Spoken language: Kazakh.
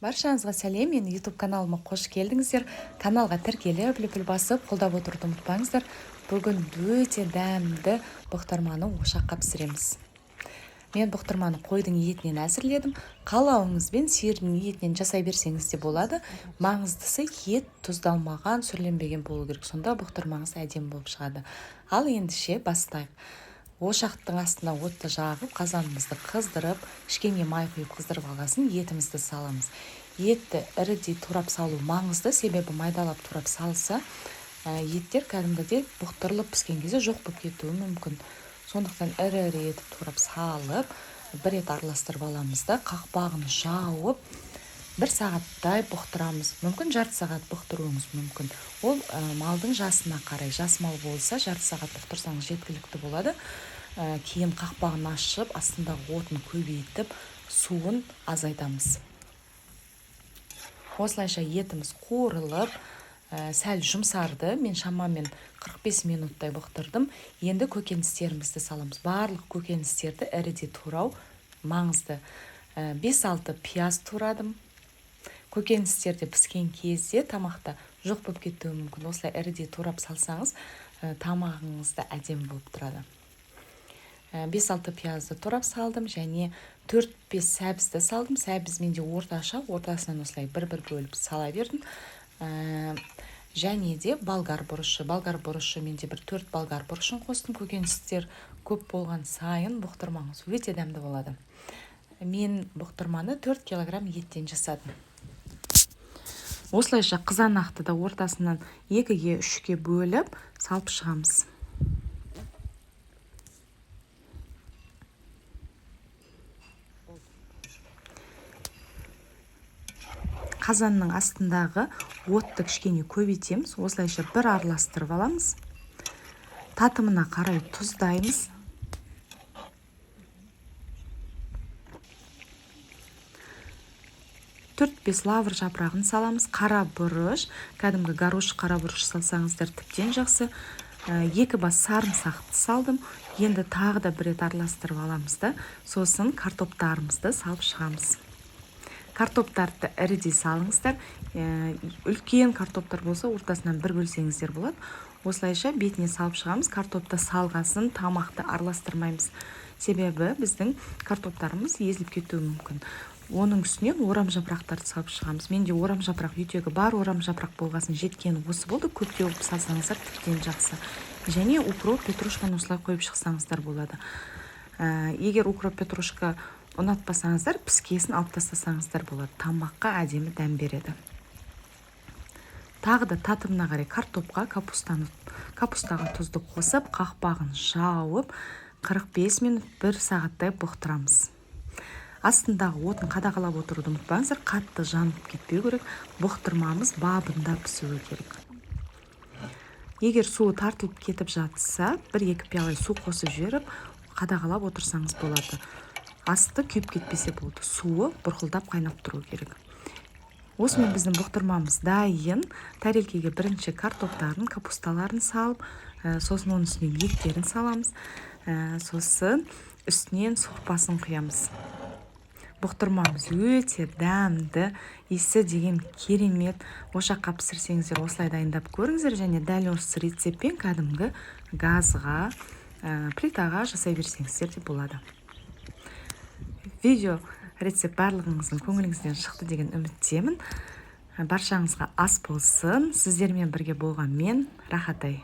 Баршаңызға сәлем, менің YouTube каналыма қош келдіңіздер. Каналға тіркеліп, лүпіл басып, қолдап отыруды ұмытпаңыздар. Бүгін өте дәмді бұқтырманы ошаққа пісіреміз. Мен бұқтырманы қойдың етінен әзірледім. Қалауыңызбен сиырдың етінен жасай берсеңіз де болады. Маңыздысы ет тұздалмаған, сүрленбеген болу керек. Сонда бұқтырмаңыз әдемі болып шығады. Ал ендеше бастайық. Ошақтың астына отты жағып, қазанымызды қыздырып, кішкене май құйып қыздырып алғасын етімізді саламыз. Етті ірідей турап салу маңызды, себебі майдалап турап салса, еттер кәдімгідей бұқтырылып піскен кезде жоқ болып кетуі мүмкін. Сондықтан ірі-ірі етіп турап салып, бір рет араластырып аламыз да, қақпағын жауып, бір сағаттай бұқтырамыз. Мүмкін жарты сағат бұқтыруыңыз мүмкін. Ол малдың жасына қарай. Жас мал болса, жарты сағат бұқтырсаңыз жеткілікті болады. Кейін қақпағын ашып, астындағы отын көбейтіп, суын азайтамыз. Осылайша етіміз қуырылып, сәл жұмсарды. Мен шамамен 45 минуттай бұқтырдым. Енді көкөністерімізді саламыз. Барлық көкөністерді ірідей турау маңызды. 5-6 пияз турадым. Көкөністер де піскен кезде тамақта жоқ болып кетуі мүмкін. Осылай ірідей турап салсаңыз, тамағыңыз да әдемі болып тұрады. 5-6 пиязды турап салдым және 4-5 сәбізді салдым. Сәбіз менде орташа, ортасынан осылай бір-бір бөліп сала бердім. Және де болгар бұрышы. Болгар бұрышы менде бір 4 болгар бұрышын қостым. Көкөністер көп болған сайын бұқтырмаңыз өте дәмді болады. Мен бұқтырманы 4 килограмм еттен жасадым. Осылайша қызанақты да ортасынан 2-ге, 3-ке бөліп салып шығамыз. Қазанның астындағы отты кішкене көбейтеміз. Осылайша бір араластырып аламыз. Татымына қарай тұздаймыз. 4-5 лавр жапырағын саламыз. Қара бұрыш, кәдімгі горошек қара бұрыш салсаңыздар тіптен жақсы. 2 бас сарымсақты салдым. Енді тағы да бір рет араластырып аламыз да, сосын картоптарымызды салып шығамыз. Картоптарды ірідей салыңыздар. Үлкен картоптар болса, ортасынан бір бөлсеңіздер болады. Осылайша бетіне салып шығамыз. Картопты салғасын тамақты араластырмаймыз. Себебі біздің картоптарымыз езіліп кетуі мүмкін. Оның үстінен орам жапырақтарды салып шығамыз. Менде орам жапырақ үйдегі бар орам жапырақ болғасын жеткені осы болды. Көптеу қылып салсаңыздар тіптен жақсы. Және укроп, петрушканы осылай қойып шықсаңыздар болады. Егер укроп, петрушка ұнатпасаңыздар, піскесін алып тастасаңыздар болады. Тамаққа әдемі дәм береді. Тағы да татымына қарай картопқа, капустаға тұзды қосып, қақпағын жауып, 45 минут бір сағаттай бұқтырамыз. Астындағы отын қадағалап отыруды ұмытпаңыздар, қатты жанып кетпеу керек. Бұқтырмамыз бабында пісуі керек. Егер суы тартылып кетіп жатса, бір-екі пиала су қосып жіберіп, қадағалап отырсаңыз болады. Асты күйіп кетпесе болды, суы бұрқылдап қайнап тұру керек. Осымен біздің бұқтырмамыз дайын. Тәрелкеге бірінші картоптарын, капусталарын салып, сосын оның үстіне еттерін саламыз. Сосын үстінен сорпасын құямыз. Бұқтырмамыз өте дәмді, иісі деген керемет. Ошаққа пісірсеңіздер осылай дайындап көріңіздер және дәл осы рецептпен кәдімгі газға, плитаға жасай берсеңіздер де болады. Видео рецепт барлығыңыздың көңіліңізден шықты деген үміттемін. Баршаңызға ас болсын. Сіздермен бірге болған мен, Рахатай.